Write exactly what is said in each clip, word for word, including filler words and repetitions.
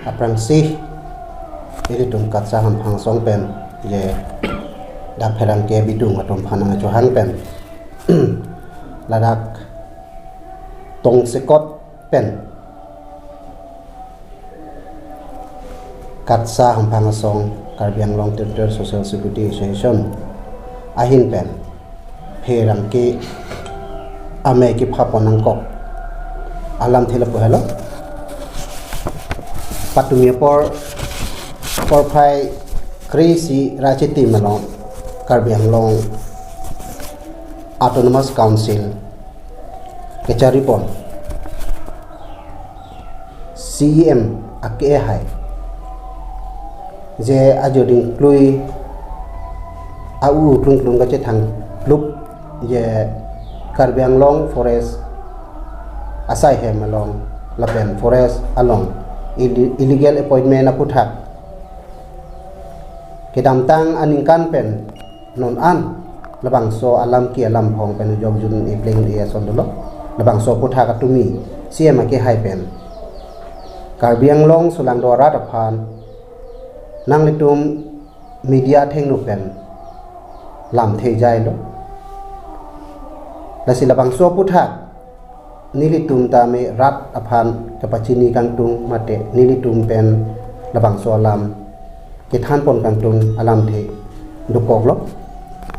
Aphrangsi ilitum KATSSA hamphang asong pen je dak pherangke bidung atum aphan nangchohang pen ladak tongsekot pen KATSSA hamphang asong, Karbi Anglong Territorial Social Security Association ahin pen pherangke amei kepha pon nangkok alamthe lapu helo. Patumi apor porphai kre-isi ra chitim along Karbi Anglong Autonomous Council kechari pon C E M ake hai je ajo dingklui a-u klung klung kachethang plup je Karbi Anglong Forest asai hem along lapen forest along illi-, illegal appointment aputhak kedamtang aningkan pen non an labangso alam ki alam phong pen ujok jun ipleng i ason dolo. Labangso aputhak atumi C E M ake hai pen Karbi Anglong solangdo arat aphan nanglitum media athengno pen lamthe jailo. Lasi labangso aputhak nelitum tame rat aphan kepachini kangtung mate nelitum pen labangso alam kethan pon kangtung alamthe dokoklo.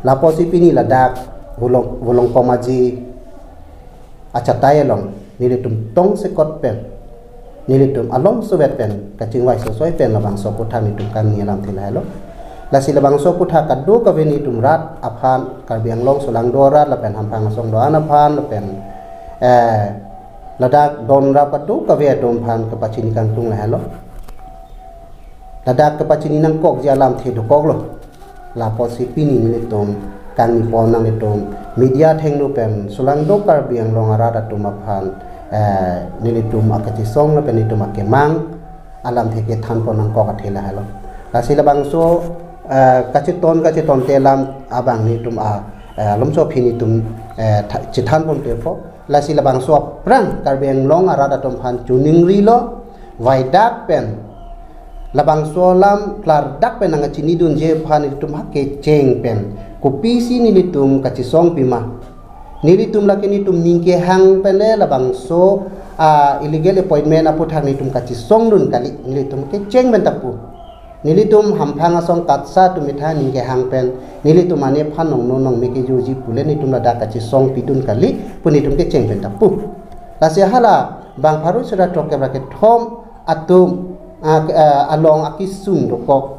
Lapusi pini ladak Volong, Volongkom Aji achatai along nelitum tongsekot pen nelitum along sovet pen kachingvai sosoi pen labangso aputhak nelitum kangni alamthe lahelo. Lasi labangso aputhak kadokave nelitum rat aphan, Karbi Anglong solangdo arat lapen hamphang asong do-an aphan lapen, eh, ladak don rap kadokave atum aphan kepachini kangtung lahelo. Ladak kepachini nangkokji alamthe dokoklo. Lapusi pini nelitum kangni pon nanglitum media athengno pen solangdo Karbi Anglong arat atum aphan, eh, nelitum akachisong lapen nelitum akemang alamthe kethan pon nangkok athe lahelo. Lasi labangso, eh, kacheton kachetonte alam abang nelitum a, eh, alomso aphi nelitum, eh, tha-, chethan pontepo. Lasi labangso aphrang Karbi Anglong arat atum aphan choningrilo, vaidak pen labangso alam klardak pen nangchinidunji aphan nelitum ha kecheng pen kopisi nelitum kachisong pima. Nelitum lake nelitum ning kehang pen le labangso, ah, illegal appointment aputhak nelitum kachisongdun kali, nelitum kecheng pen ta pu. Nelitum hamphang asong KATSSA atum methang ning kehang pen nelitum anephan nongno nongme kejoji pule nelitum ladak kachisong pidun kali pu nelitum kecheng pen ta pu. Lasi hala bang pharo sura throk kep ra kethom atum, ah, ke-, ah, along akesung dokok.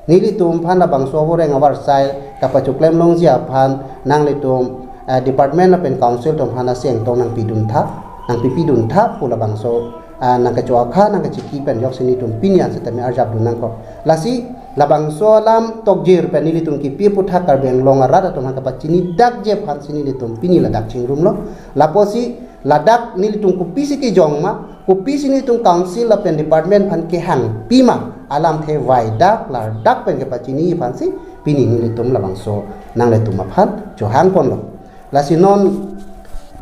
Nelitum aphan labangso avoreng avarsai kapachoklem longji aphan nanglitum, ah, department lapen council atum aphan aseng tong nangpidun tha, nangpipidun tha pu labangso, ah, nangkachoakha nangkachiki pen joksi nelitum pini an setame arjapdun nangkok. Lasi labangso alam tokjir pen nelitum kipi aputhak Karbi Anglong arat atum aphan kapachini dakji aphansi nelitum pini ladak chingrumlo. Lapusi ladak nelitum kopisi kejong ma, kopisi nelitum council lapen department aphan kehang pima alamthe vaidak klardak pen kepachini aphansi pini nelitum labangso nanglitum aphan chohang ponlo. Lasi non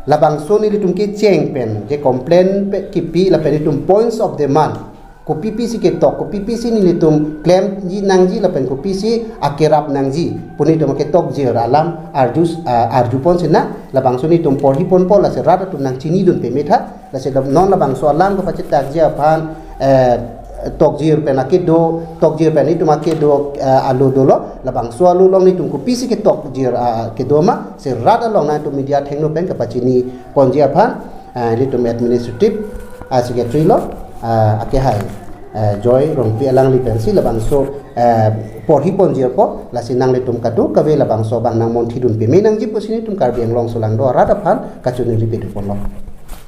labangso nelitum kecheng pen je complain pe kipi lapen nelitum points of demand, kopipisi ketok, kopipisi nelitum klemji nangji lapen kopisi akerap nangji pu nelitum aketokjir alam arju, ah, arju ponsi na labangso nelitum porhi ponpo, lasi rat atum nangchinidun peme tha. Lasi lab-, non labangso alam kepachethakji aphan, eh, tokjir pen akedo, tokjir pen nelitum akedo, eh, alo dolo, labangso alo along nelitum kopisi ketokjir, ah, kedo ma, si rat along nangtum media athengno pen kepachini ponji aphan, eh, nelitum administrative, ah, secretary lo, ah, ake hai, eh, Joy Rongpi alangli pensi labangso, eh, porhi ponjirpo, lasi nanglitum kadokave labangso abang nangmonthidun peme nangji pusi nelitum Karbi Anglong solangdo arat aphan kachiningri pidun ponlo.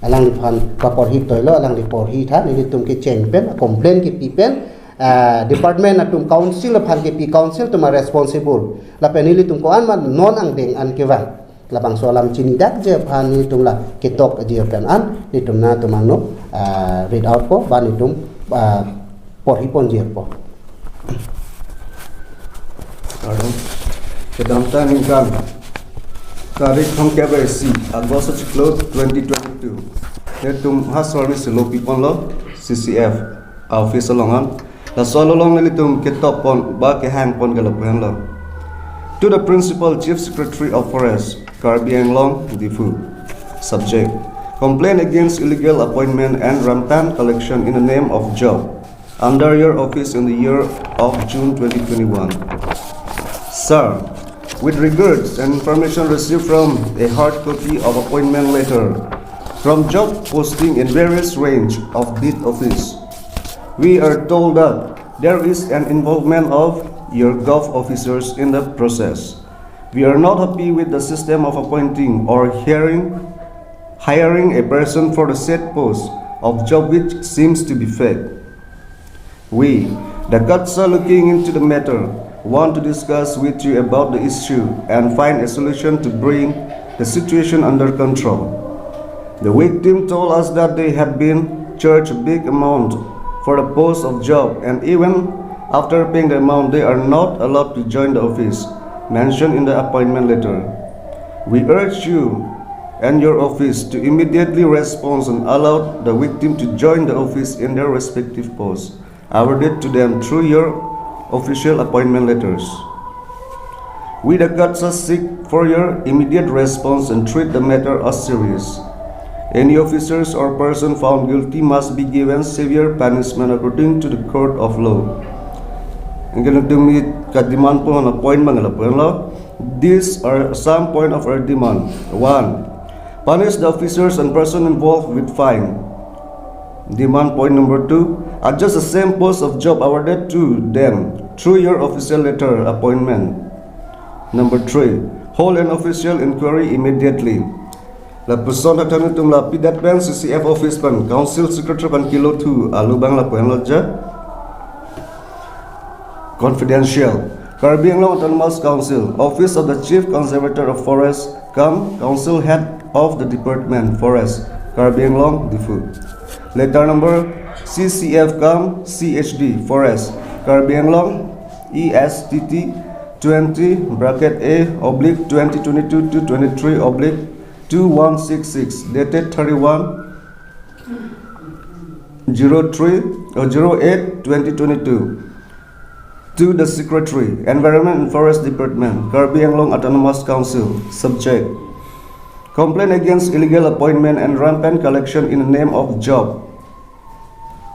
Alangliphan kaporhi toilo, alangli porhi tha, nelitum kecheng pen complain kipi pen, ah, department atum council aphan kipi, council atum a responsible. Lapen nelitum ko-an ma non angdeng an kevang. Labangso alam chinidakji aphan nelitum la ketokjir pen an nelitum nangtum angno, ah, read out po, ba nelitum, ah, porhi ponjirpo. Kardom. Kedamtang aningkan tarik thomkep ra isi August achiklo twenty twenty-two, nelitum ha sorni si lo piponlo C C F office along an. Laso along nelitum ketop pon ba kehang pon ke lapu henlo. To the Principal Chief Secretary of Forest, Karbi Anglong, Diphu. Subject: Complaint against illegal appointment and rampant collection in the name of job under your office in the year of June twenty twenty-one. Sir, with regards and information received from a hard copy of appointment letter from job posting in various range of beat office, we are told that there is an involvement of your gov officers in the process. We are not happy with the system of appointing or hiring, hiring a person for the said post of job which seems to be fake. We, the KATSA, looking into the matter, want to discuss with you about the issue and find a solution to bring the situation under control. The victim told us that they had been charged a big amount for the post of job, and even after paying the amount, they are not allowed to join the office mentioned in the appointment letter. We urge you and your office to immediately respond and allow the victim to join the office in their respective posts awarded to them through your official appointment letters. We, the KATSA, seek for your immediate response and treat the matter as serious. Any officers or person found guilty must be given severe punishment according to the court of law. Anke nelitum kademand pon a-point abang lapu henlo. These are some point of our demand. One, punish the officers and person involved with fine. Demand point number two, adjust the same post of job awarded to them through your official letter appointment. Number three, hold an official inquiry immediately. Lapuson than nelitum la pidet pen C C F office pen Council Secretary pen kelothu alu abang lapu henlo je. Confidential. Karbi Anglong Autonomous Council, Office of the Chief Conservator of Forest, cum Council Head of the Department, Forest, Karbi Anglong, Diphu. Letter number C C F cum C H D, Forest, Karbi Anglong, E S T T twenty bracket A oblique twenty twenty-two to twenty-three oblique two one six six, dated thirty-one zero three or zero eight twenty twenty-two, to the Secretary, Environment and Forest Department, Karbi Anglong Autonomous Council. Subject: Complaint against illegal appointment and rampant collection in the name of job.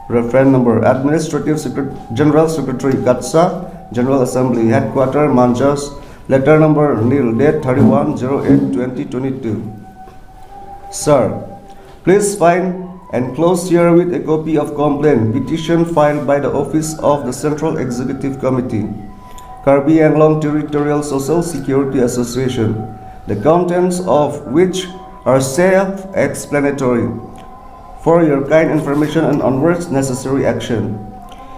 Reference number: Administrative Secret-, General Secretary, KATSA, General Assembly, Headquarter, Manjaz, letter number nil, date thirty-one zero eight twenty twenty-two. Sir, please find enclosed herewith a copy of complaint petition filed by the office of the Central Executive Committee, Karbi Anglong Territorial Social Security Association, the contents of which are self-explanatory. For your kind information and onwards necessary action.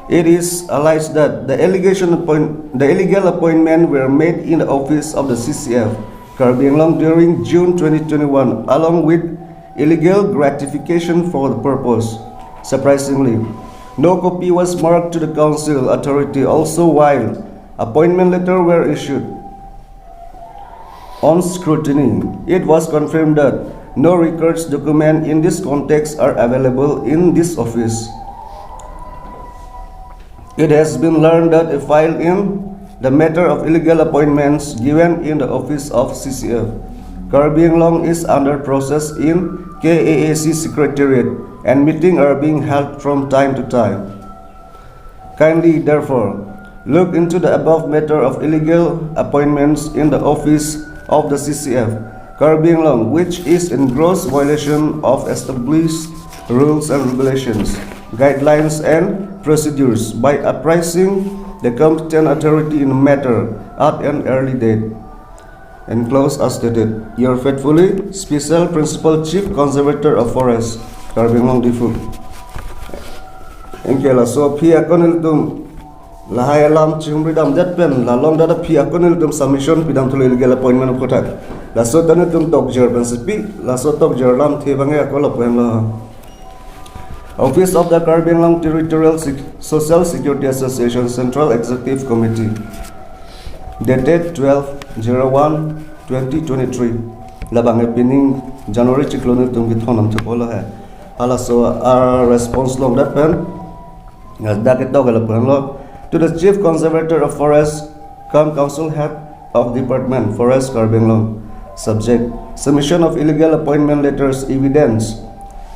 It is alleged that the allegation appoint-, the illegal appointment were made in the office of the C C F, Karbi Anglong during June twenty twenty-one, along with illegal gratification for the purpose. Surprisingly, no copy was marked to the council authority also while appointment letter were issued. On scrutiny, it was confirmed that no records document in this context are available in this office. It has been learned that a file in the matter of illegal appointments given in the office of C C F Karbi Anglong is under process in K A A C Secretariat, and meetings are being held from time to time. Kindly, therefore, look into the above matter of illegal appointments in the office of the C C F Karbi Anglong, which is in gross violation of established rules and regulations, guidelines and procedures, by apprising the competent authority in the matter at an early date. Enclosed as stated, your faithfully, Special Principal Chief Conservator of Forest, Karbi Anglong, Diphu. Anke laso aphi ako nelitum lahai alam chihumri damdet pen, la longdet aphi ako nelitum submission pidam thulo illegal appointment aphuthak. Laso ta nelitum tokjer pensi pi, laso tokjer alamthe abang ako lapu henlo. Office of the Karbi Anglong Territorial Sec-, Social Security Association Central Executive Committee, dated twelve zero one twenty twenty-three. Labang ke pining January chiklo nelitum kethondam thupo lo he. Halaso a-response longdet pen Dak ketok ke lapuan lo. To the Chief Conservator of Forest, cum Council Head of Department, Forest, Karbi Anglong. Subject: submission of illegal appointment letters, evidence,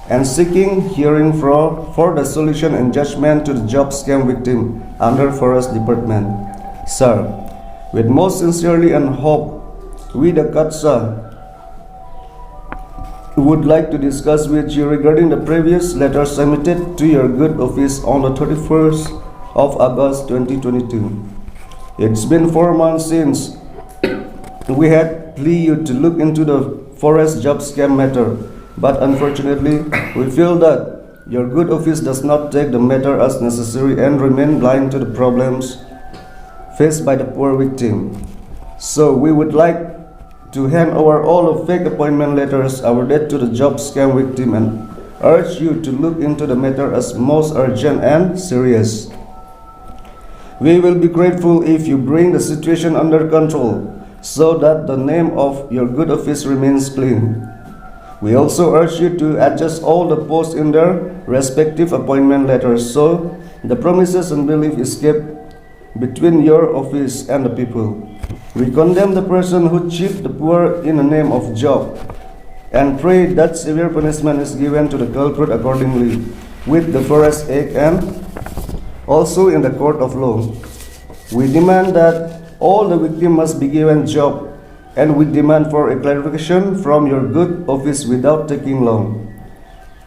and seeking hearing for, for the solution and judgment to the job scam victim under Forest Department. Sir, with most sincerely and hope, we the KATSA would like to discuss with you regarding the previous letter submitted to your good office on the thirty-first of August twenty twenty-two. It's been four months since we had plea you to look into the Forest job scam matter, but unfortunately, we feel that your good office does not take the matter as necessary and remain blind to the problems faced by the poor victim. So we would like to hand over all of fake appointment letters awarded to the job scam victim and urge you to look into the matter as most urgent and serious. We will be grateful if you bring the situation under control so that the name of your good office remains clean. We also urge you to adjust all the posts in their respective appointment letters so the promises and belief is kept between your office and the people. We condemn the person who cheat the poor in the name of job and pray that severe punishment is given to the culprit accordingly with the Forest Act and also in the court of law. We demand that all the victim must be given job, and we demand for a clarification from your good office without taking long.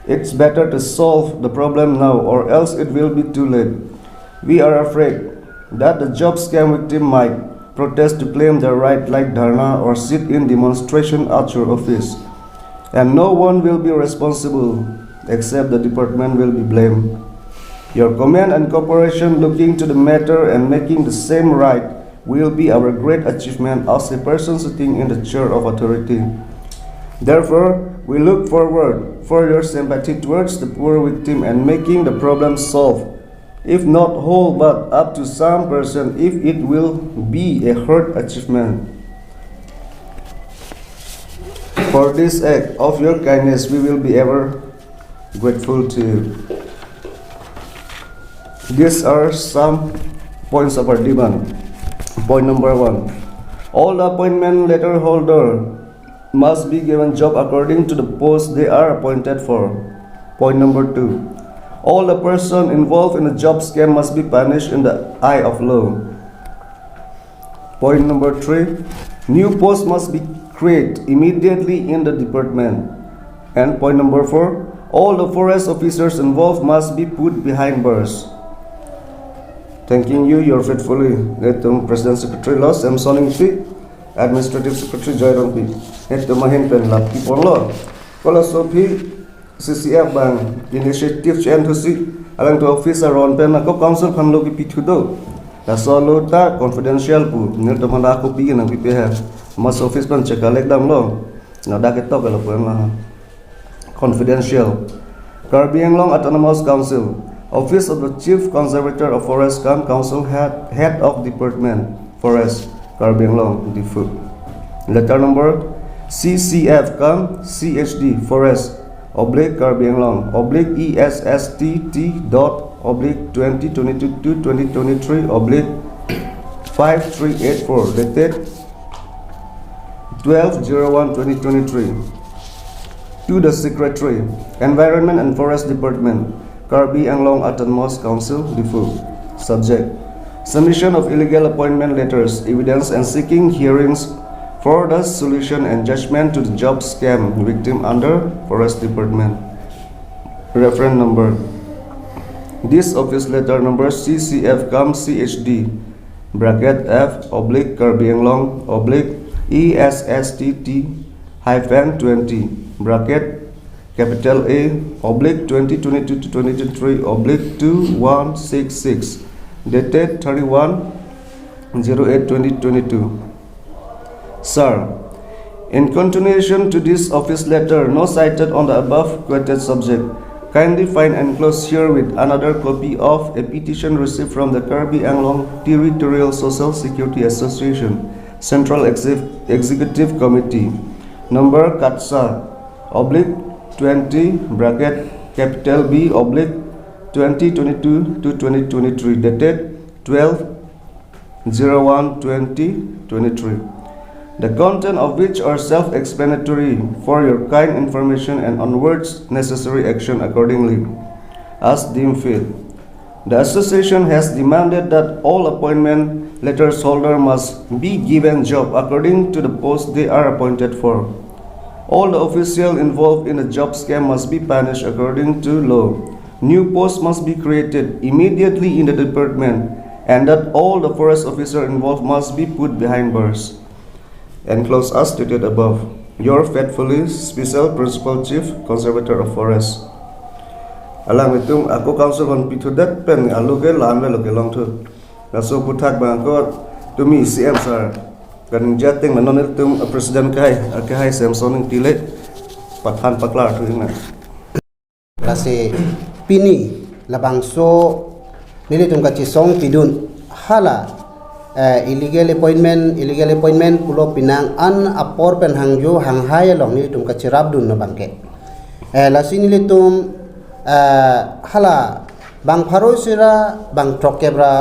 It's better to solve the problem now, or else it will be too late. We are afraid that the job scam victim might protest to claim their right like dharna or sit in demonstration at your office, and no one will be responsible except the department will be blamed. Your comment and cooperation looking to the matter and making the same right will be our great achievement as a person sitting in the chair of authority. Therefore, we look forward for your sympathy towards the poor victim and making the problem solved, if not whole, but up to some percent, if it will be a hurt achievement. For this act of your kindness, we will be ever grateful to you. These are some points of our demand. Point number one, all the appointment letter holder must be given job according to the post they are appointed for. Point number two, all the person involved in the job scam must be punished in the eye of law. Point number three, new post must be created immediately in the department. And point number four, all the forest officers involved must be put behind bars. Thanking you, your faithfully, nelitum President Secretary lo Samson Ingti, Administrative Secretary Joy Rongpi. Nelitum ahin pen lapu ponlo. Kolo sopi C C F abang initiative chen thusi, alangtum office aron pen ako council aphan lo kipi thu do. Laso lo ta confidential pu, nelitum hala kopi nangpipe he. Mas office pen check collect damlo. Ladak ketok ke lapuan la. Confidential. Karbi Anglong Autonomous Council, Office of the Chief Conservator of Forest cum Council Head, Head of Department, Forest, Karbi Anglong, Diphu. Letter number C C F cum C H D, Forest, oblique Karbi Anglong, oblique E S S T T dot oblique twenty twenty-two to twenty twenty-three oblique five three eight four, dated twelve zero one twenty twenty-three. To the Secretary, Environment and Forest Department, Karbi Anglong Autonomous Council, Diphu. Subject: submission of illegal appointment letters, evidence and seeking hearings for the solution and judgment to the job scam victim under Forest Department. Reference number: this office letter number C C F cum C H D, bracket F, oblique Karbi Anglong, oblique E S S T T hyphen twenty, bracket capital A, oblique twenty twenty-two to twenty twenty-three, oblique two one six six, dated thirty-one zero eight twenty twenty-two. Sir, in continuation to this office letter, no cited on the above quoted subject, kindly find enclosed herewith another copy of a petition received from the Karbi Anglong Territorial Social Security Association Central Exec-, Executive Committee, number KATSA, oblique twenty, bracket capital B, oblique twenty twenty-two to twenty twenty-three, dated twelve zero one twenty twenty-three. The content of which are self-explanatory for your kind information and onwards necessary action accordingly, as deemed fit. The association has demanded that all appointment letters holder must be given job according to the post they are appointed for. All the official involved in the job scam must be punished according to law. New posts must be created immediately in the department, and that all the forest officer involved must be put behind bars. Enclosed as stated above. Your faithfully, Special Principal Chief, Conservator of Forest. Alanglitum ako council kon pithudet pen aloke lamve loke longthu. Laso aphuthak bang ako tumi C M sir, kaningje ateng ma non ilitum president kai, akehai Samson Ingti le pathan paklar thu ingna. Lasi pini labangso nelitum kachesong pidun hala, eh, illegal appointment, illegal appointment pulo pinang an apor pen hangjo hanghai along nelitum kacherapdun abangke. Eh, lasi nelitum, eh, hala bang pharo isi ra bang throkkep ra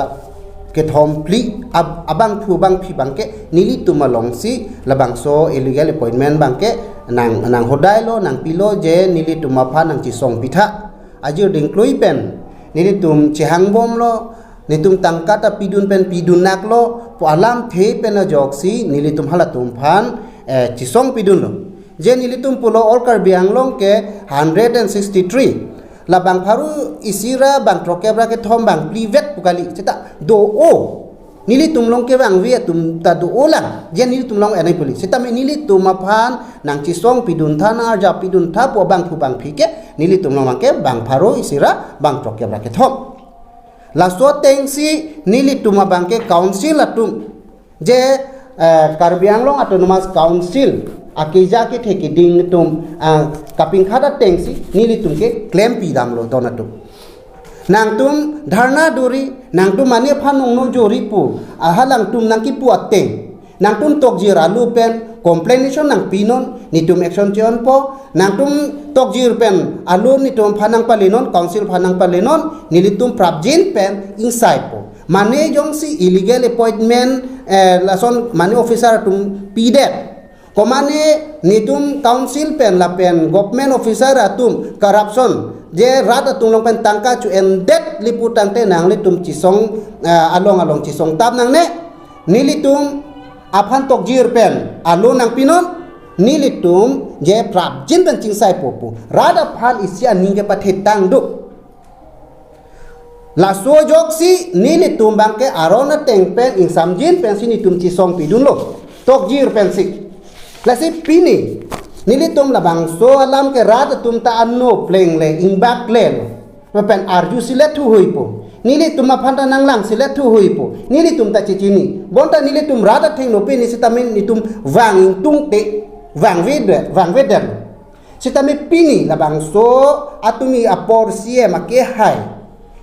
kethom phli ab-, abangphu bangphi abangke nelitum alongsi labangso illegal appointment abangke nang, nang hodai lo, nang pilo je nelitum aphan nangchesong pitha. Ajir dingklui pen nelitum chehangbom lo, nelitum tangka ta pidun pen pidun nak lo pu alamthe pen ajoksi nelitum halatum aphan, eh, chesong pidun lo. Je nelitum pulo All Karbi Anglong ke hundred and sixty-three. Labang pharo isi ra bang throkkep ra kethom bang phli vet pu kali. Seta do-o. Nelitum along kevangve atum ta do-o lang. Je nelitum along enai puli. Seta me nelitum aphan nangchesong pidun tha, nang arja pidun tha pu abangphu bangphi ke nelitum along ke bang pharo isi ra bang throkkep ra kethom. Laso atengsi nelitum abangke council atum je, eh, Karbi Anglong Autonomous Council akeja kethe keding atum, ah, kapingkhat atengsi nelitum ke klempi damlo don atum. Nangtum dharna duri, nangtum mane aphan nongno jori pu, ah, halangtum nangkipu ateng. Nangtum tokjir alo pen complaination nangpinon, netum action che-onpo, nangtum tokjir pen alo netum aphan nangpalenon, council aphan nangpalenon, nelitum prapjin pen ingsaipo. Mane jongsi illegal appointment, eh, lason mane officer atum pidet. Komane netum council pen lapen government officer atum corruption, je rat atum along pen tangka cho-endet lipu tangte nanglitum chesong, eh, along along chesong tap nangne, nelitum aphan tokjir pen alo nangpinon, nelitum je prapjin pen chingsaipo pu rat aphan isi aning kepathetang do. Laso ajoksi nelitum abangke aron ateng pen ingsamjin pensi netum chesong pidunlo. Tokjir pensi. Lasi pini nelitum labangso alam ke rat atum ta ano pleng le ingbak le lo. Lapen arjusi le thuhuipo. Nelitum aphan ta nanglangsi le thuhuipo. Nelitum ta chechini. Bonta nelitum rat athengno pini sitame netum vang ingtungte vangvedet, vangvedet lo. Sitame pini labangso atumi apor C M akehai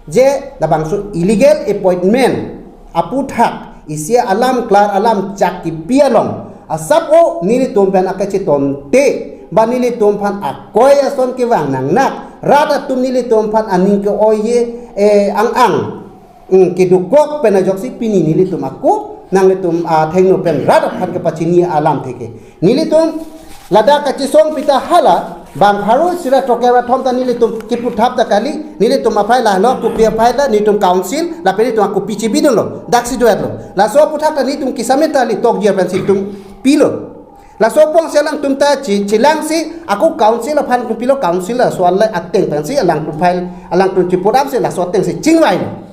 je labangso illegal appointment aphuthak isi alam klar alam chak kipi along asap o nelitum pen akachetonte ba nelitum aphan akoi ason kevang nangnak rat atum nelitum aphan aning ke-oije, eh, ang-ang, mm, kedukok pen ajoksi pini nelitum ako nanglitum athengno pen rat aphan kepachini alamthe ke. Nelitum ladak kachesong pita hala bang pharo isi ra throkkep ra kethom ta nelitum kiputhap ta kali, nelitum aphai lahelo kopi aphai ta nelitum council lapen nelitum akopi chebidunlo, daksi duet lo. Laso aphuthak ta nelitum kisamit ta kali tokjir pensi netum pilo. Laso apotsi alangtum ta che-, chelangsi ako council aphan pilo, council laso alai ateng pensi alangtum phai alangtum chepudamsi laso atengsi chingvailo.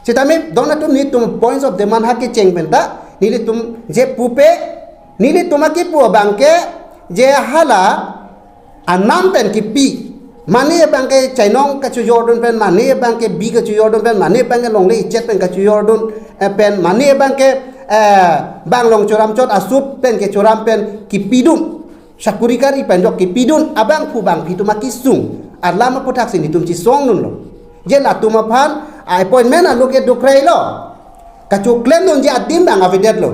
Sitame don atum netum points of demand ha kecheng penta nelitum je pupe, nelitum akipu abangke je hala anam pen kipi. Mane abangke chainong kachojordun pen, mane abangke bi kachojordun pen, mane abangke longle ichet pen kachojordun, eh, pen, mane abangke, eh, bang long choram chot asup pen kechoram pen kipidun. Sakuri kari pen jok kipidun abangphu bangphi atum akesung alam aphuthaksi netum chesongdunlo. Je latum aphan appointment alo ke dukrai lo. Kachoklemdunji adim bang avedetlo.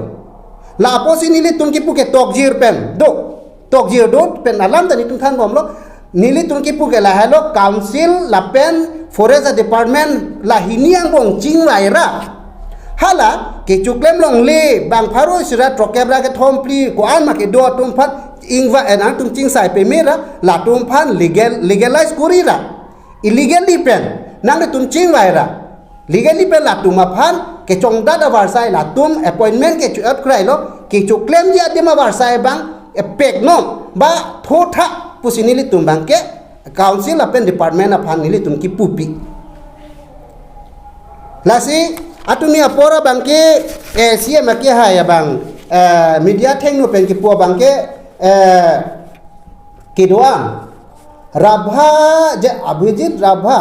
La apotsi nelitum kipu ke tokjir pen do. Tokjir do pen alam ta netum thanbomlo. Nelitum kipu ke lahelo council lapen Forest Department la hini angbong chingvai ra, hala kechoklem longle bang pharo isi ra throk-kep ra kethom phli ko-an ma kedo atum aphan ingva, eh, nangtum chingsai peme ra, latum aphan legal, legalize kori ra. Illegally pen nangtum chingvai ra, legally pen latum aphan kechongdat avarsai, latum appointment kecho-ot krailo, kechoklemji adim avarsai bang epek non ba thotha pusi nelitum bangke council lapen department aphan nelitum kipupi. Lasi atumi apor abangke, eh, C M akehai abang, eh, media athengno pen kipu abangke, eh, kedo-an Rabha, je Abhijit Rabha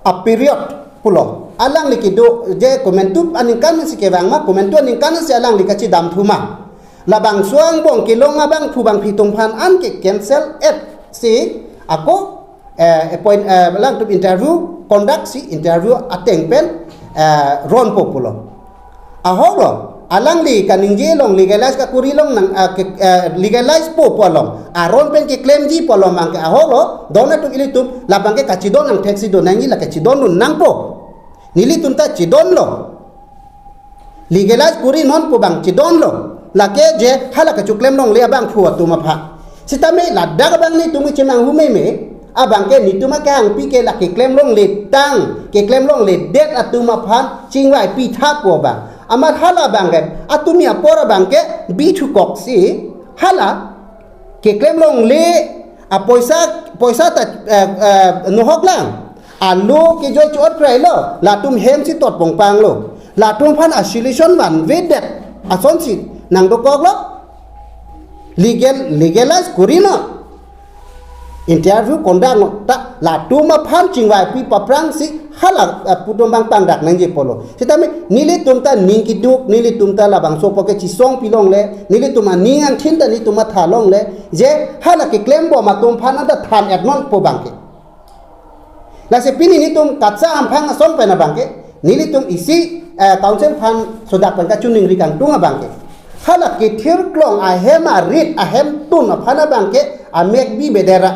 a period pulo. Alangli kedo je komantu aningkan si kevang ma, komantu aningkan si alangli kachidamthu ma. Labangso angbong kelong abangphu bangphi atum aphan an ke cancel-et si ako, eh, appoint, eh, alangtum interview conduct si interview ateng pen, eh, ronpo pulo. Ahoklo, alangli kaningje along legalize kakori along nang, ah, ke, eh, legalize po pu along, aron pen keklemji pu along abangke ahoklo, don atum ilitum labangke kachidon angthek si do nangji, la kachidondun nangpo. Nelitum ta chidonlo. Legalize kori non pu bang chidonlo. Lake je hala kechoklem longle abangphu atum aphan. Sitame ladak abang nelitum chenanghu meme, abangke nelitum akehangpi ke la keklem longletang, keklem longledet atum aphan chingvai pitha pu abang. Amat hala abangke, atumi apor abangke bithu kok si, hala keklem longle, a poisa, poisa ta, eh, eh, nohok lang. Alo kejoi cho-ot krailo, latum hem si tot pongpanglo. Latum aphan a solution vanvedet asonsi nangdokoklo. Legal, legalize kori non. Interview conduct non, ta latum aphan chingvaipi paprang si hala, eh, pu atum bang pangdak nangji pulo. Sitame nelitum ta ning kiduk, nelitum ta labangso pu ke chisong pilongle, nelitum aning angthin ta nelitum matha longle, je hala keklembom atum aphan anta than-et non pu abangke. Lasi pini nelitum Katsa Amphang asong pen abangke, nelitum isi, eh, council aphan sodak pen kachiningri kangtung abangke. Hala kethirklong ahem arit ahemtun aphan abangke amek bibedet ra.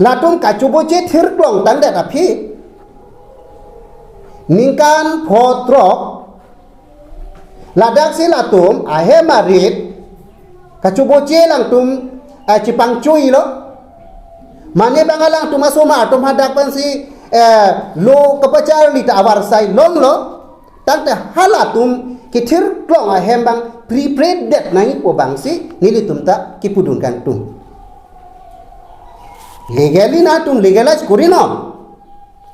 Latum kachoboche thirklong tangdet aphi, ningkan pho throk, ladak si latum ahem arit kachoboche alangtum, eh, chipangchoilo. Mane bang alangtum asomar atum hadak pensi, eh, lo kapacharli ta avarsai longlo. Tangte halatum kethirklong ahem bang prepared det nangji pu abangsi nelitum ta kipudun kangtung. Legally nangtum legalize kori non.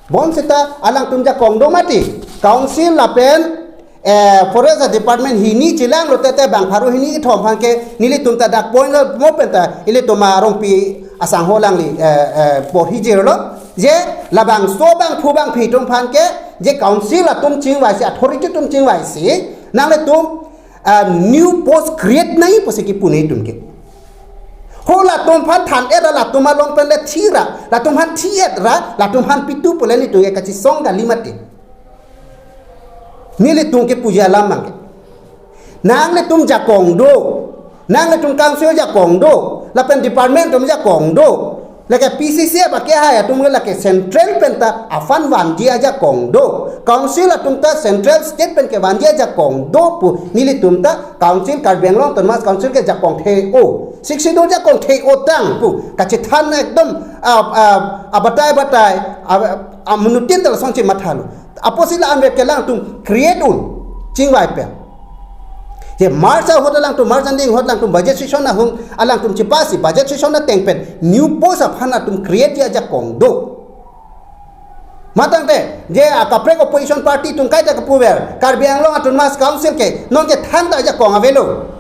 Bonseta alangtum jakong do mati. Council lapen, eh, Forest Department hini chelanglo tete bang pharo hini kethom aphan ke nelitum ta dak point lo mo penta ilitum arongpi asangho alangli, eh, eh, porhi jirlo. Je labangso bangphu bangphi atum aphan ke je council atum chingvaisi, authority atum chingvaisi, nanglitum, ah, new post create nangji pusi kipu nelitum ke. Ho latum aphan than-et ra latum along pen le thi ra, latum aphan thi-et ra, latum aphan pitu pu le nelitum ke kachisong kali mati. Nelitum kepuji alam abangke. Nanglitum jakong do, nanglitum council jakong do, lapen department atum jakong do. Lake P C C F akehai atum lake central penta a fund vanji ajakong do. Council atum ta central state pen kevanji ajakong do pu nelitum ta council Karbi Anglong Autonomous Council ke jakong the-o. Sixth Schedule jakong the-o tang pu kachethan ekdom, ah, ah, abatai batai, ah, ah, munutin ta lasonsi mathalo. Apotsi la anvet ke alangtum create un chingvai pen. Je March ahut alangtum, March ending ahut alangtum budget session ahung alangtum chipasi budget session ateng pen new post aphan atum create ji ajakong do. Matangte je akaprek opposition party atum kaita kapuver Karbi Anglong Autonomous Council ke nonke than ta ajakong avelo.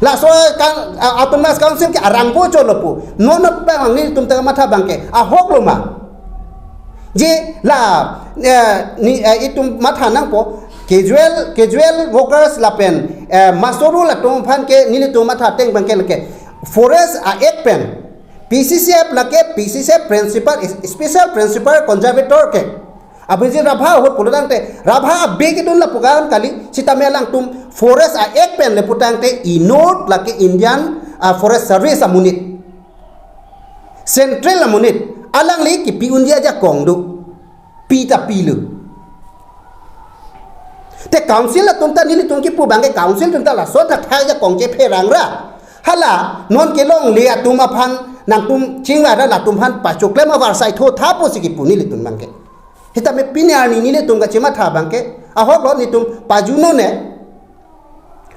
Laso kan, a, Autonomous Council ke arang bocholo pu. Non non bang nelitum ta matha abangke ahoklo ma. Je la, eh, ni, eh, itum matha nangpo casual, casual workers lapen, eh, master rule atum aphan ke nelitum matha ateng abangke lake Forest a-Act pen P C C F lake P C C F principal, special principal conservator ke Abhijit Rabha ahut pulo tangte Rabha abe kedun lapu kan kali, sitame alangtum Forest a-Act pen le pu tangte inut lake Indian, ah, Forest Service amonit. Central amonit alangli kipi unji ajakong do. Pi ta pilo. Te council atum ta nelitum kipu abangke council atum ta laso ta thai ajakong chepherang ra. Hala non kelongle atum aphan nangtum chingvai ra latum aphan pachoklem avarsai tho tha pusi kipu nelitum abangke. Sitame pini arni nelitum kachematha abangke ahok lo, nelitum pajuno ne.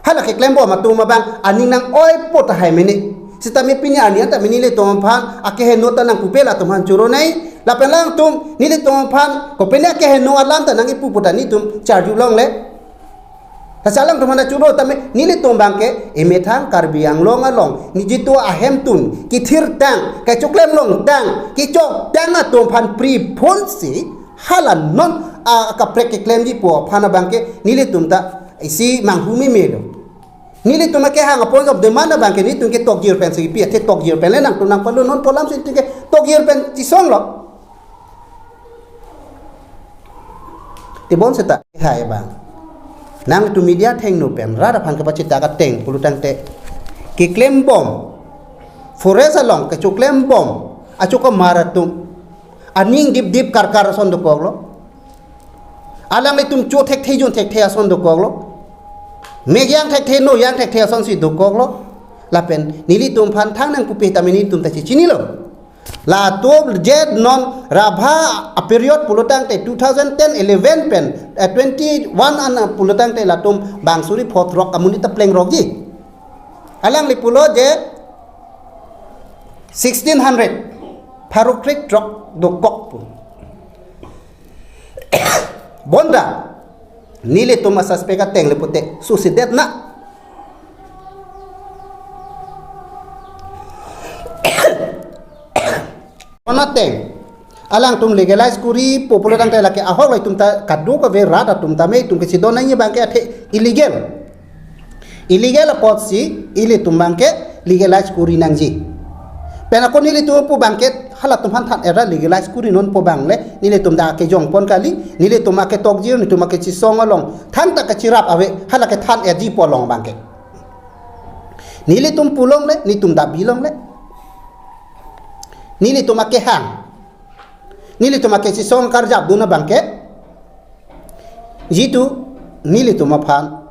Hala keklembom atum abang aning nang-oipo tahai mene. Sitame pini arni anta mene nelitum aphan akeheno ta nangpupe latum aphan choro nei. Lapen alangtum nelitum aphan kopine akeheno alam ta nang-ipu pu ta nelitum charju longle. Lasi alangtum aphan choro tame nelitum abangke emethang Karbi Anglong along nelitum ahemtun kethirtang, kechoklem longtang, kechoktang atum aphan priphonsi hala non akaprek keklemjipo aphan abangke nelitum ta isi manghumeme lo. Nelitum akehang a-point of demand abangke nelitum ke tokjir pensi kipi, athe tokjir pen le nangtum nangpalo, non pu alamsi nelitum ke tokjir pen chesong lo. Tebon seta hai abang, nangtum media athengno pen rat aphan kapachethak ateng pulotangte keklembom, forest along kechoklembom achokamar atum aning dipdip karkar ason dokoklo. Alanglitum cho thekthe jun thekthe ason dokoklo. Mek yang thekthe, no yang thekthe asonsi dokoklo. Lapen nelitum aphan thang nangpupe tame nelitum ta chechinilo. Latum je non Rabha a-period pulotangte two thousand ten eleven pen, eh, twenty-one an pulotangte latum bang suri pho throk amonit ta plengrokji. Alangli pulo je sixteen hundred pharo krethrok dokok pu. Bonta nelitum a-suspect ateng le pute susidet na. Bonta ateng alangtum legalize koripo pulotangte lake ahok lo, itum ta kadokave rat atum tame itum kechedon nangji abangke athe illegal. Illegal apotsi ilitum abangke legalize kori nangji. Pen ako nelitum pu abangke halatum aphan than-et ra legalize kori nonpo abang le nelitum ta kejongpon kali, nelitum aketokjir, nelitum akechesong along thangta kacherap ave, hala kethan-etjipo along abangke. Nelitum pu longle, nelitum dabi longle, nelitum akehang, nelitum akechesong karjapdun abangke, jitu nelitum aphan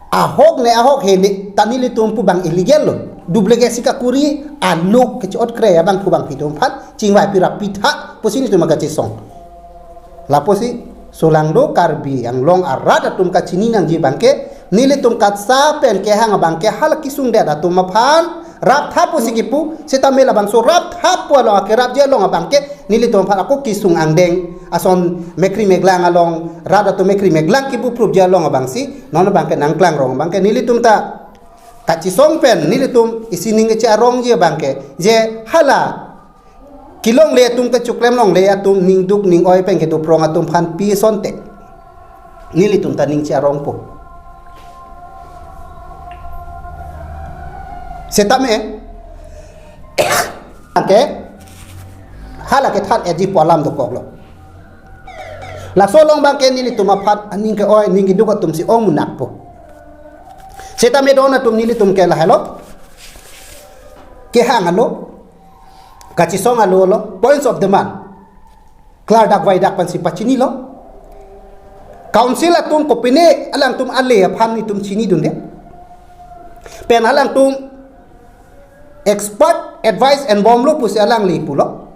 ahok ne ahok he ne ta nelitum pu abang illegal lo. Duplicate si kakori alo kecho-ot kre abang pu abang pitum aphan chingvai pirap pitha pusi nelitum akechesong. Lapusi solangdo Karbi Anglong arat atum kachini nangji abangke, nelitum katsa pen kehang abangke hala kesungdet atum aphan raptha pusi kipu, sitame labangso raptha pu along akerapji along abangke nelitum aphan ako kesung angdeng ason mekri meglang along, rat atum mekri meglang kipu prupji along abangsi non abangke nangklang rong abangke nelitum ta kachesong pen nelitum isi ning keche arongji abangke je hala kelongle atum, kechoklem longle atum, ningduk ning-oi pen kedoprong atum aphan pi asonte nelitum ta ning che arongpo. Setame abangke hala kethan-etjipo alam dokoklo. Laso along abangke nelitum aphan aning ke-oi ning keduk atumsi ong munakpo. Setame don atum nelitum ke lahelo, kehang alo, kachesong alo lo, points of demand klardak vaidak pensi pachinilo. Council atum kopine alangtum ale aphan nelitum chinidunde. Pen alangtum expert advice enbomlo pusi alangli pulo.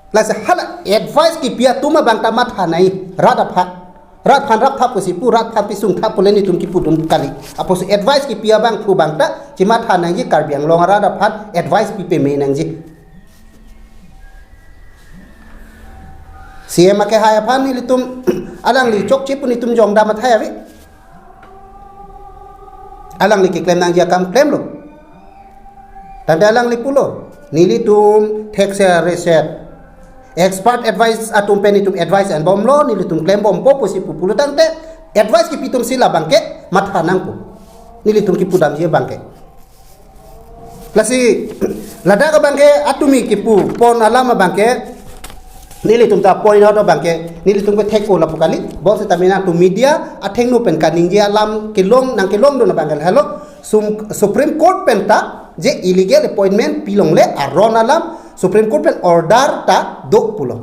Lasi hala advice kipi atum abang ta matha nai rat aphan. Rat aphan raptha pusi pu, rat aphan pisungtha pu le nelitum kipudun kali. Apotsi advice kipi abang pu abang ta chematha nangji, Karbi Anglong arat aphan advice pipeme nangji. C M akehai aphan nelitum alangli chokche pu nelitum jongdam athai ave. Alangli keklem nangji akam klemlo. Tangte alangli pulo, nelitum thekser reset expert advice atum pen nelitum advice enbomlo, nelitum klembompo pusi pu pulotangte advice kipi atumsi labangke matha nangpo. Nelitum kipudamji abangke. Lasi ladak abangke atumi kipupon alam abangke nelitum ta point out abangke nelitum ke thek-o lapu kali. Bonseta mena tu media athengno pen kaningje alam kelong nangkelongdun abangke helo, sum-, Supreme Court pen ta Je illegal appointment pilongle aron alam Supreme Court pen order ta do pulo.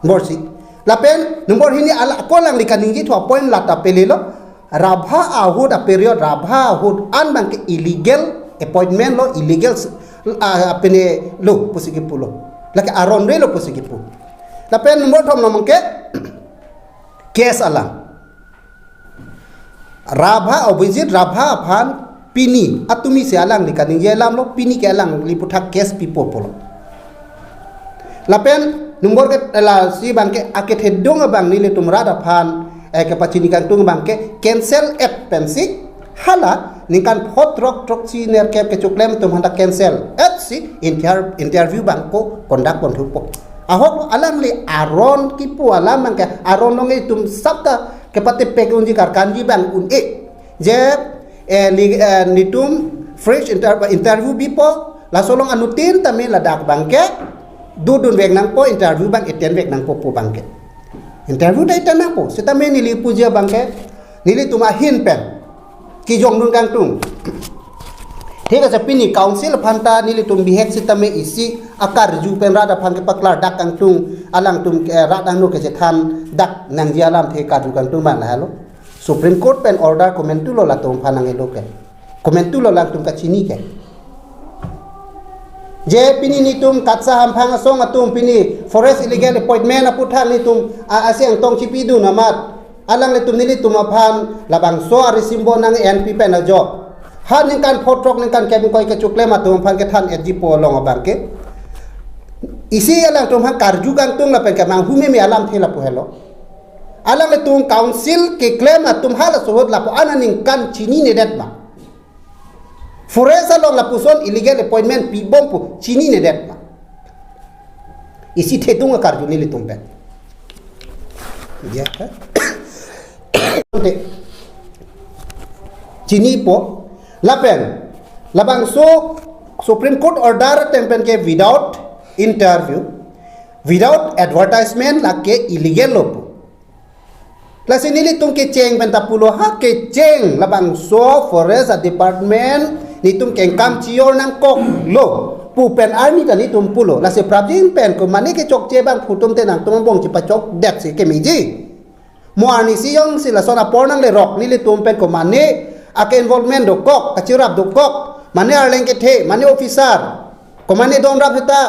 Number isi. Lapen number hini, ala ako alangli kaningje thu appoint lata pelelo. Rabha ahut a period, Rabha ahut an abangke illegal appointment lo, illegal s-, ah, pene lo pusi kipulo. Lake aron re lo pusi kipu. Lapen number thom abangke case alam. Rabha, Abhijit Rabha aphan pini, atumi si alangli kaningje alam lo, pini ke alangli aphuthak case pipo pulo. Lapen number ke lasi abangke akethedung abang nelitum rat aphan, eh, kepachini kangtung abangke cancel et pensi, hala ningkan pho throk throksi nerkep kechoklem atum aphanta cancel et si inter-, interview abangke conduct pon thupo. Ahok alangli aron kipu alam abangke aron along itum sapta kepatepek unji karkanji abang un-e. Je, eh, li-, eh, nelitum fresh inter-, interview bipo, laso along anuttin tame ladak abangke dodun vek nangpo, interview abang attend vek nangpo pu abangke. Interview ta attend nangpo, setame neli puji abangke, nelitum ahin pen kejongdun kangtung. Thik ase, pini council aphanta nelitum bihek setame isi akarju pen rat aphan kepaklardak kangtung, alangtum ke rat angno kechethan dak nangji alamthe karju kangtung abang lahelo. Supreme Court pen order komantu lo latum aphan nangkelo ke? Komantu lo alangtum kachini ke? Je pini nelitum KATSA hamphang asong atum pini forest illegal appointment aphuthak nelitum a-, asi angtong chipidun amat, alanglitum nelitum aphan labangso arisimbo nang-enpi pen ajok, ha ningkan pho throk ningkan kep ingkoi kechoklem atum aphan kethan etji pu along abangke, isi alangtum aphan karju kangtung lapen kemanghu meme alamthe lapu helo. Alanglitum council keklem atum halaso ahut lapu-an aningkan chininedet ma? Forest along lapuson illegal appointment pibom pu chininedet ma? Isi thedung akarju nelitum pen. Ya, ha? Chinipo, lapen labangso Supreme Court order atum pen ke without interview, without advertisement lake illegal lo pu. Lasi nelitum kecheng pen ta pulo, ha kecheng, labangso forest department nelitum kengkam chi-or nangkoklo pu pen arni ta nelitum pulo. Lasi prapjin pen komane kechokche abang phutum te nangtum angbong chipachokdet si kemeji. Mo arnisi jongsi lason apor nanglerok nelitum pen komane ake-involvement dokok, kachirap dokok, mane arleng kethe, mane officer, komane donrap seta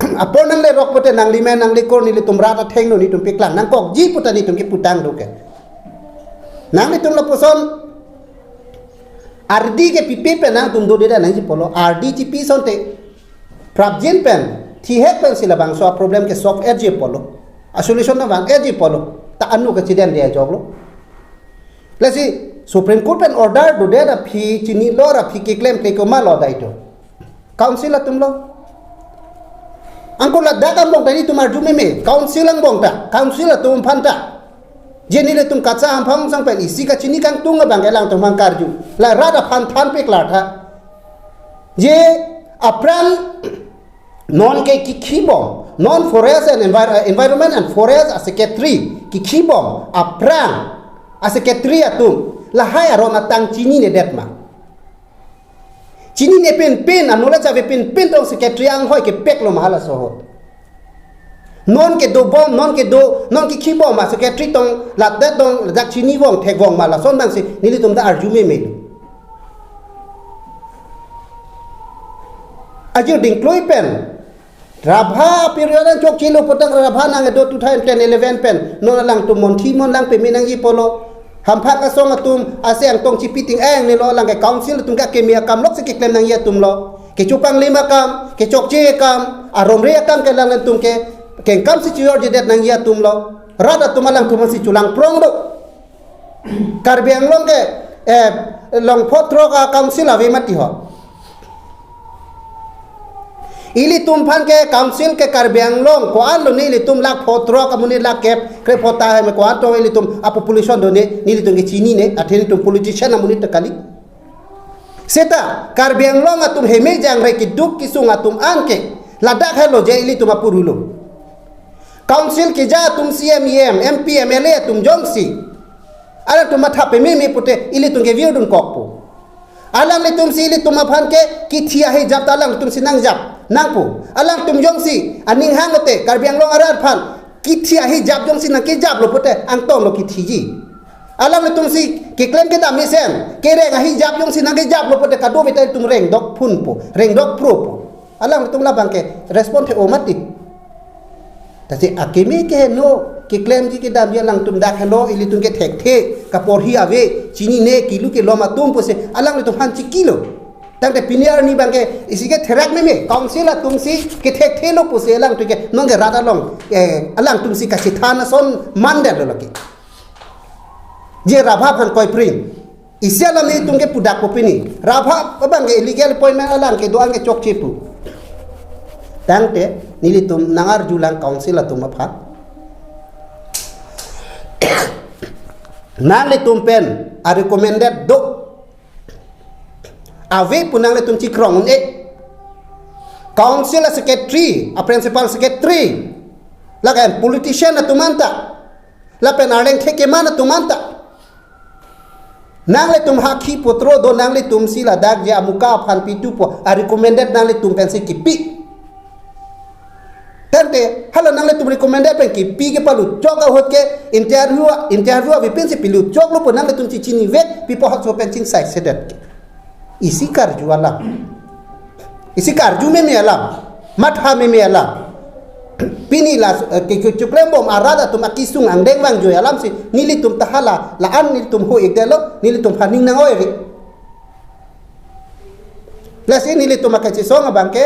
apor nanglerok pute nanglimen nanglikur nelitum rat athengno nelitum paklang nangkokji pu ta nelitum keputang do ke. Nanglitum lapuson ardi kepipe pen nangtum dodedet nangji pulo, ardi chipi asonte prapjin pen, thihek pensi labangso aproblem ke solve etji pulo, asolution nangvang etji pulo, ta anu kachidende ajoklo. Lasi Supreme Court pen order dodet aphi chinilo ra aphi keklemkle komatlo dai do? Council atum lo. Angko ladak angbong ta nelitum arju meme, council angbong ta, council atum aphan ta. Je nelitum KATSA hamphang asong pen isi kachini kangtung abang alangtum aphan karju. La rat aphan thanpik lartha. Je aphrang non ke kikhibom, non Forest and Envir-, Environment and Forest a-secretary kikhibom aphrang a-secretary atum lahai aron atang chininedet ma? Chinine pinpin, anole chave pinpin tong secretary anghoi kepeklo ma halaso ahut? Non kedobom, non kedo, non kekhibom a-secretary tong ladak tong ladak chinivong thekvong ma, lason abangsi nelitum ta arju meme do. Ajir dingklui pen Rabha period an chokchelo putang Rabha nangdo two thousand ten eleven pen. Non alangtum monthi mon lang peme nangji pulo. Hamphang asong atum asi angtong chipi ting-engnelo, alang ke council atum ke akeme akam loksi keklem nangji atum lo. Kechupanglim akam, kechokche akam, aromre akam ke alangtum ke kengkam si chi-orjedet nangji atum lo. Rat atum alangtum si chulang prong do. Karbi Anglong ke, eh, long pho throk a-council ave mati ho. Ilitum aphan ke council ke Karbi Anglong ko-an lo ne, ilitum lakh pho throk amonit lakh kep kre pho ta hai me ko-an tong ilitum a-population do ne, nelitum ke chinine, athe nelitum politician amonit ta kali. Seta Karbi Anglong atum heme jangre keduk kesung atum an ke ladak helo je ilitum apuru lo. Council keja atum C M, E M, M P, M L A atum jongsi alangtum matha pememe pute ilitum ke virdun kokpo. Alanglitum si ilitum aphan ke kithi ahijap ta alanglitum si nangjap nangpo. Alanglitum jongsi aning hang lote Karbi Anglong arat aphan kithi ahijap jongsi nangkejaplo pote angtonlo kithiji. Alanglitum si keklem kedam mesen kereng ahijap jongsi nangkejaplo pote kadokave ta ilitum rengdok phunpo, rengdok propo. Alanglitum labang ke respond the-o mati. Tasi akimi ke no keklemji kedamji alangtum dak helo ilitum ke thekthe kaporhi ave chinine kilu kelom atum pusi alanglitum aphan chikilo. Tangte pini arni abang ke isi ke therak meme council atum si kethekthelo pusi alangtum ke nonke rat along, eh, alangtum si kachethan ason mandetlo lake. Je Rabha aphan koipring. Isi alam nelitum ke pudakpo pini. Rabha abang ke illegal appointment alam ke do-an ke chokche pu. Tangte nelitum nangarjulang council atum aphan. Nanglitum pen a-recommended do ave pu nanglitum chikrong un-e. Council a-secretary, a-principal secretary, lapen politician atum anta, lapen arleng thekeman atum anta. Nanglitum hakhi putro do nanglitum si ladak je amuka aphan pitu pu a-recommended nanglitum pensi kipi. Tangte hala nanglitum recommended pen kipi kepaluchok ahut ke interview, interview ave pensi piluchoklo pu nanglitum chichinivek pipo hotso pen chingsai sedet. Isi karju alam. Isi karju meme alam. Matha meme alam. Pini la, eh, ke, kechoklembom arat atum akisung angdeng vangjoi alam si nelitum ta hala la-an nelitum ho-ikdetlo, nelitum aphan ning nang-oi ri. Lasi nelitum akachisong abang ke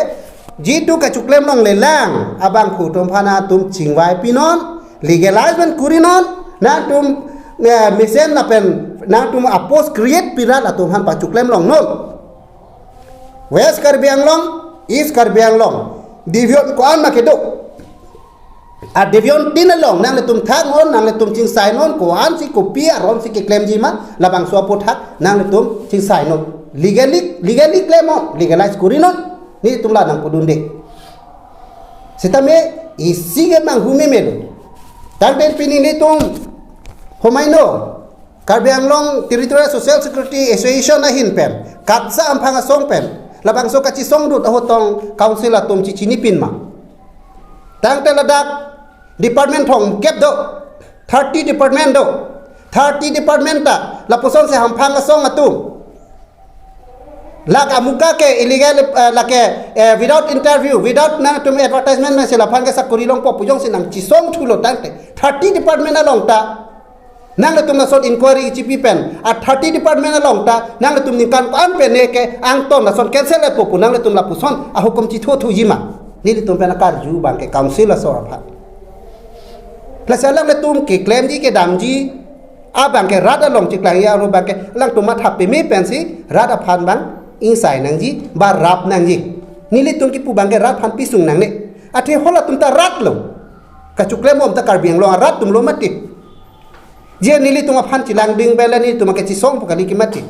jitu kachoklem longlelang abangphu atum aphan atum chingvai pinon, legalize pen kurinon, nangtum, eh, mesen lapen nangtum a-post create pi rat atum aphan pachoklem longnon. West Karbi Anglong, East Karbi Anglong, division ko-an ma kedo. A-division tin along nanglitum thaknon, nanglitum chingsainon, ko-an si kopi aron si keklemji ma, labangso aputhak nanglitum chingsainon. Legally, legally klemnon, legalize kurinon, nelitum la nangpudunde. Sitame isi ke manghu memelo. Tangte pini nelitum homaino Karbi Anglong Territorial Social Security Association ahin pen, KATSA amphang asong pen, labangso kachisongdut ahutong council atum chichinipin ma. Tangte ladak department thomkep do, thirty department do, thirty department ta lapuson si hamphang asong atum. Lak amuka ke illegal, eh, lake, eh, without interview, without nangtum advertisement mesen laphan ke sakori longpo pu jongsi nangchisong thulo tangte thirty department along ta nanglitum lason inquiry chipi pen a-thirty department along ta nanglitum ningkan ko-an pen ne ke angton lason cancel-etpo pu nanglitum lapuson ahukum chitho thuji ma. Nelitum pen akarju abang ke council aso aphan. Lasi alanglitum keklemji kedamji abang ke rat along chiklangji aru abang ke alangtum matha peme pensi rat aphan abang ingsai nangji ba rap nangji. Nelitum kipu abang ke rat aphan pisung nangne. Athe halatum ta rat lo. Kachoklembom ta Karbi Anglong arat atumlo mati. Je nelitum aphan chelangding bela nelitum akachisong pu kali ke mati.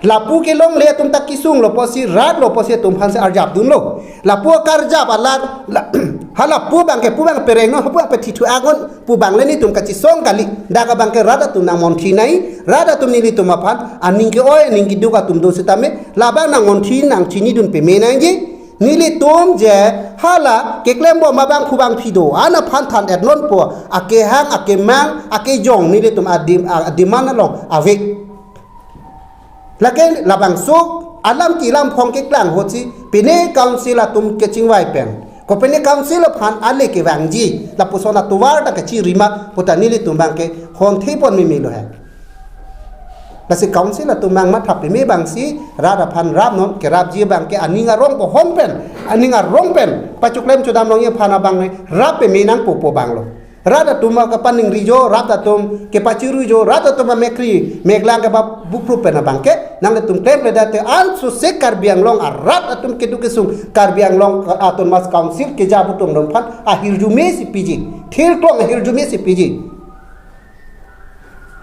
Lapu kelongle atum ta kisunglo pusi, ratlo pusi atum aphan si arjap dunlo. Lapu akarjap alat, la, ha lapu abang ke pu abang perengnon, ha pu abang pethithu agon, pu abang le nelitum kachisong kali. Dak abang ke rat atum nangmonthi nai, rat atum nelitum aphan aning ke-oi, aning keduk atum do sitame, labang nangmonthi nangchinidun peme nangji. Nelitum je hala keklembom abangphu bangphi do-an aphan than-etnonpo, akehang, akemang, akejong nelitum adim-, a-, a-demand along ave. Lake labangso alam kilam phong keklang ahut si pine council atum kechingvai pen, ko pine council aphan ale kevangji lapuson atovar ta kachirima puta nelitum abang ke honthepon memelo he. Lasi council atum abang matha peme abang si rat aphan rapnon, kerapji abang ke aning arong pohong pen, aning arong pen pachoklem chodam longji aphan abang rap peme nangpo pu abanglo. Rat atum kapaningri jo, rat atum kepachuru jo, rat atum amekri meklang kepabupru pen abang ke nanglitum klemkledet te ansose Karbi Anglong arat atum keduk kesung Karbi Anglong Autonomous Council keja atum aphan ahirjume si piji, thirklong ahirjume si piji.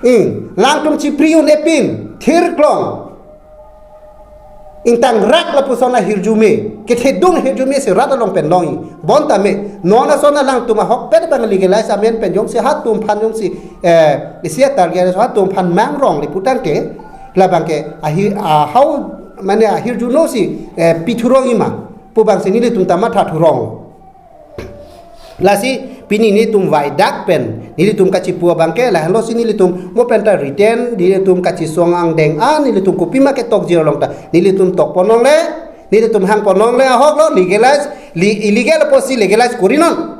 Ing, langtum chipri un-epin, thirklong. Ingtangrak lapuson ahirjume, kethedung ahirjume si rat along pen longji. Bonta me, non ason alangtum ahokpet abang legalize amen pen jongsi halatum aphan jongsi, eh, isi atarget halatum aphan mangrong le pu tangte, Labang ke ahir, ah, how, mane ahirjuno si, eh, pi thurong ima pu abang si nelitum ta matha thurong. Lasi pini nelitum vaidak pen nelitum kachipu abang ke lahenlo si nelitum mo pen ta written nelitum kachisong angdeng a nelitum kopima ke tokjir along ta nelitum tok pon longle, nelitum hang pon longle, ahok lo legalize, li-, illegal apotsi legalize kori non.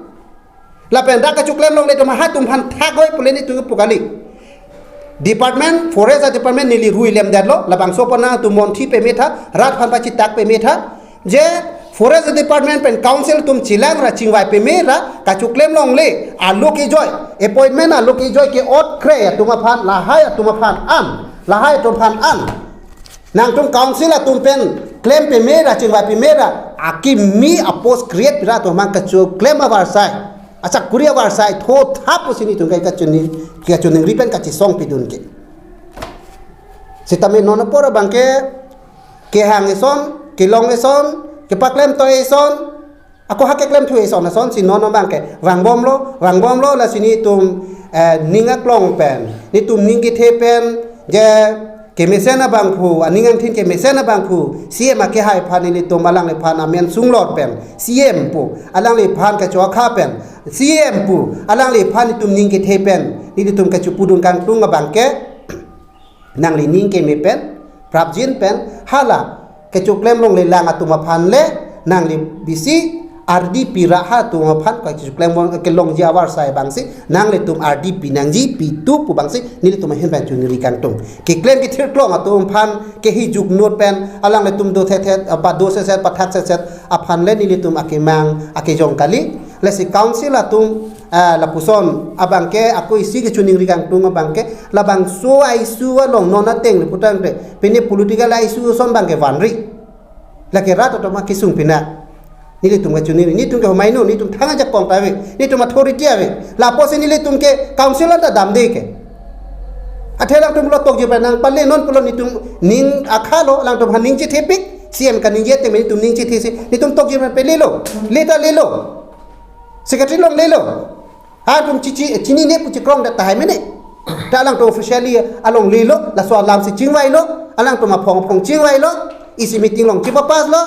Lapen dak kachoklem longle atum ha atum aphan thak hoi pule nelitum pu kali. Department, forest department neli rui lemdetlo, labangso aphan nangtum monthi peme tha, rat aphan pachitak peme tha. Je forest department pen council atum chelang ra chingvai peme ra kachoklem longle, alo kejoi, appointment alo kejoi ke-ot kre atum aphan, lahai atum aphan an, lahai atum aphan an. Nangtum council atum pen klem peme ra chingvai peme ra akimi apost create pi ra atum aphan kachoklem avarsai, achakuri avarsai tho tha pusi nelitum kai kachini, kachiningri pen kachisong pidun ke. Sitame non apor abang ke kehang eson, kelong eson, kepaklem toi eson, ako ha keklem thu eson ason si non abang ke vangbomlo, vangbomlo lasi nelitum, eh, ning aklong pen, nelitum ning kethe pen, je kemesen abangphu, aning angthin kemesen abangphu, C M akehai aphan nelitum alangliphan amen sunglor pen, C M pu, alangliphan kachokha pen, C M pu, alangliphan nelitum ning kethe pen, nelitum kachipudun kangtung abang ke, nangli ning keme pen, prapjin pen, hala, kechoklem longle lang atum aphan le, nangli bisi, ardi pi ra ha atum aphan, kechoklem long, kelongji avarsai abang si, nanglitum ardi pi nangji, pi tu pu abang si, nelitum ahin pen chuningri kangtung. Keklem kethir klong atum aphan, kehi juknut pen, alanglitum do thet thet, apa do set set, pathak set set, aphan le nelitum akemang, akejong kali, lasi council atum, ah, lapuson abang ke, ako isi kachiningri kangtung abang ke, labangso a-issue along non ateng le putangte, pine political a-issue ason abang ke vanri. Lake rat atum akesung pina. Nelitum kachiningri, nelitum ke humai nu, nelitum thang ajakong ta ave, nelitum authority ave. Lapusi nelitum ke council anta damde ke. Athe alangtum lo tokji pen nang pale non pulo nelitum ning akhalo, alangtum aphan ning chethepik, C M kaningje te nelitum ning chethe si, nelitum tokji pen pelelo, leta lelo. Secretary along lelo. Atum chichi, chinine pu chikrong det tahai mene. Ta alangtum officially along lelo, laso alam si chingvailo, alangtum aphong aphong chingvailo, isi meeting along chipapass lo.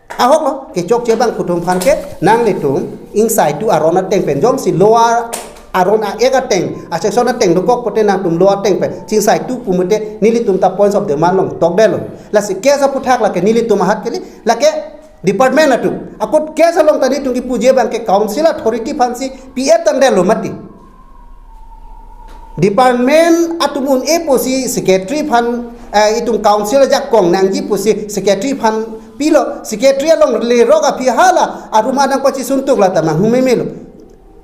Ahok lo, kechokche abangphu atum aphan ke, nanglitum, ingsai tu aron ateng pen, jongsi lower aron a-ek ateng, a-section ateng dokok pote nangtum lower ateng pen, chingsai tu pu mute, nelitum ta points of demand along tokdetlo. Lasi case aphuthak lake, nelitum ahat kali, lake, department atum. Ako case along ta nelitum kipuji abang ke council authority aphan si P F tangdetlo mati. Department atum un-e pusi secretary aphan, eh, itum council ajakong nangji pusi secretary aphan pilo. Secretary along lerok aphi hala, arum adang pachisuntuk lata manghumemelo.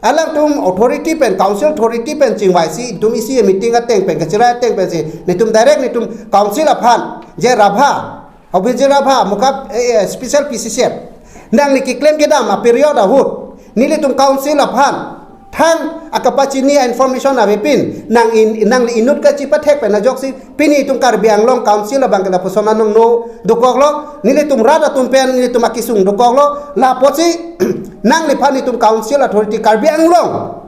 Alangtum authority pen, council authority pen chingvai si, itum isi meeting ateng pen, kachirai ateng pen si, nelitum direct nelitum council aphan, je Rabha, Abhijit Rabha, mukap, eh, eh, special P C C F. Nangli keklem kedam a-period ahut. Nelitum council aphan. Thang akapachini a-information avepin. Nang in, nangli inut kachipathek pen ajoksi. Pini itum Karbi Anglong Council abang ke lapuson anong no dokoklo. Nelitum rat atum pen, nelitum akesung dokoklo. Lapotsi, nangliphan itum council authority Karbi Anglong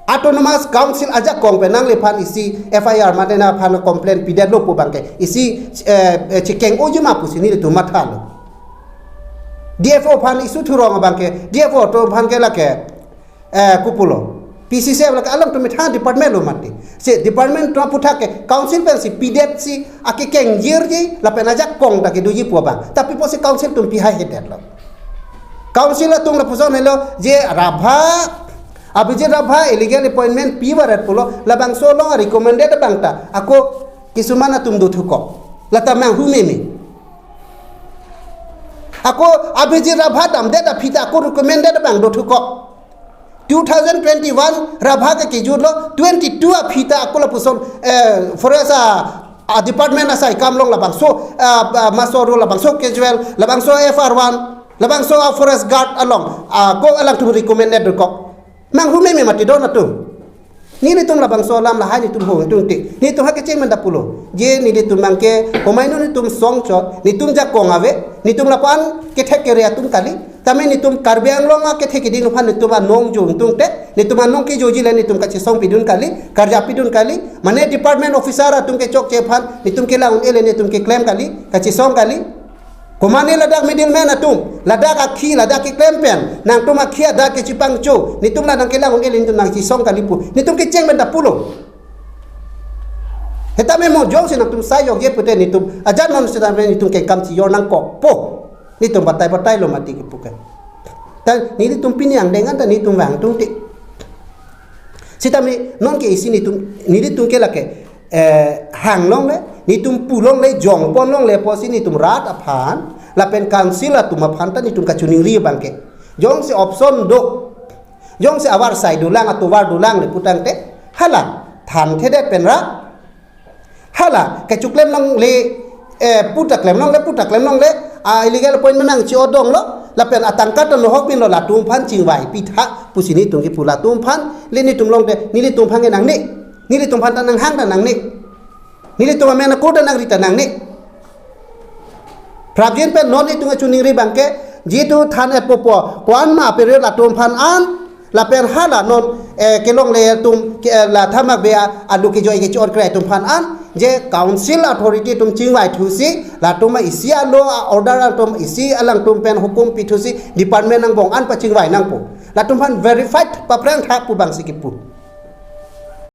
Autonomous Council ajakong pen nangliphan isi F I R mate nangphan complaint pidetlo pu abang ke isi, eh, eh, chikeng ojima pusi nelitum mathalo. D F O aphan isi thurong abang ke, D F O atum aphan ke lake, eh, kopulo. P C C F lake alangtum methang department lo mati. Si department atum aphuthak ke council pen si pidet si akekengjirji lapen ajakong ta kedoji pu abang. Tapi pusi council atum pihai hedetlo. Council atum lapuson helo je Rabha, Abhijit Rabha illegal appointment pivaret pulo, labangso along recommended abang ta, ako kisuman atum dothukok. Lata manghumeme. Ako Abhijit Rabha damdet aphi ta ako recommended abang dothukok. Two thousand twenty-one Rabha ke kejutlo, twenty-two aphi ta ako lapuson, eh, forest a, a department asai kam along labangso, ah, ah, maso ro labangso casual, labangso F R one, labangso a forest guard along, ah, ako alangtum recommended dokok. Manghumeme mati don atum. Nelitum labangso alam lahai nelitum hong tung ti. Nelitum ha kecheng manda pulo. Je nelitum abang ke, humai nu nelitum songchot, nelitum jakong ave, nelitum lapu-an kethek kere atum kali. Tame netum Karbi Anglong akethe keding aphan netum anong jongtung te, netum anong kejoji le netum kachesong pidun kali, karja pidun kali, mane department officer atum kechokche aphan, netum kelang un-e le netum keklem kali, kachesong kali. Komane ladak middleman atum, ladak akhi, ladak keklem pen, nangtum akhi adak kechipangcho, netum la nangkelang un-e le netum nangchesong kali pu, netum kecheng pen ta pulo. Hetame mo jongsi nangtum sai jokje pute netum, ajat non sitame netum kengkam chijor nangkokpo. Netum batai batai lo mati kepu ke. Ta nelitum pini angdeng an ta netum vangtung te. Sitame non ke isi netum, nelitum ke lake, eh, hang longle, netum pu longle, jongpon longle pusi netum rat aphan, lapen council atum aphan ta netum kachiningri abang ke. Jongsi option do, jongsi avarsai dolang, atovar dolang le putangte, hala, thanthedet pen ra, hala, kechoklemlongle, eh, pu ta klemlongle, pu ta klemlongle, a illegal appointment nangchi-odonglo, lapen atangka ta nohok pinlo, latum aphan chingvai pitha, pusi netum kepu latum aphan, le netum longte, nelitum aphan ke nangne, nelitum aphan ta nanghang ta nangne, nelitum amen ako ta nangri ta nangne. Prapjin pen non netum kachiningri abang ke, jitu than-etpo pu, ko-an ma period latum aphan an, lapen hala non, eh, kelongle atum, ke, eh, la thamak be a, alu kejoi kechor kre atum aphan an, je council authority atum chingvai thusi, latum isi alo a order atum isi alangtum pen hukum pithusi, department angbong an pachingvai nangpo. Latum aphan verified paprang tha pu abangsi kepu.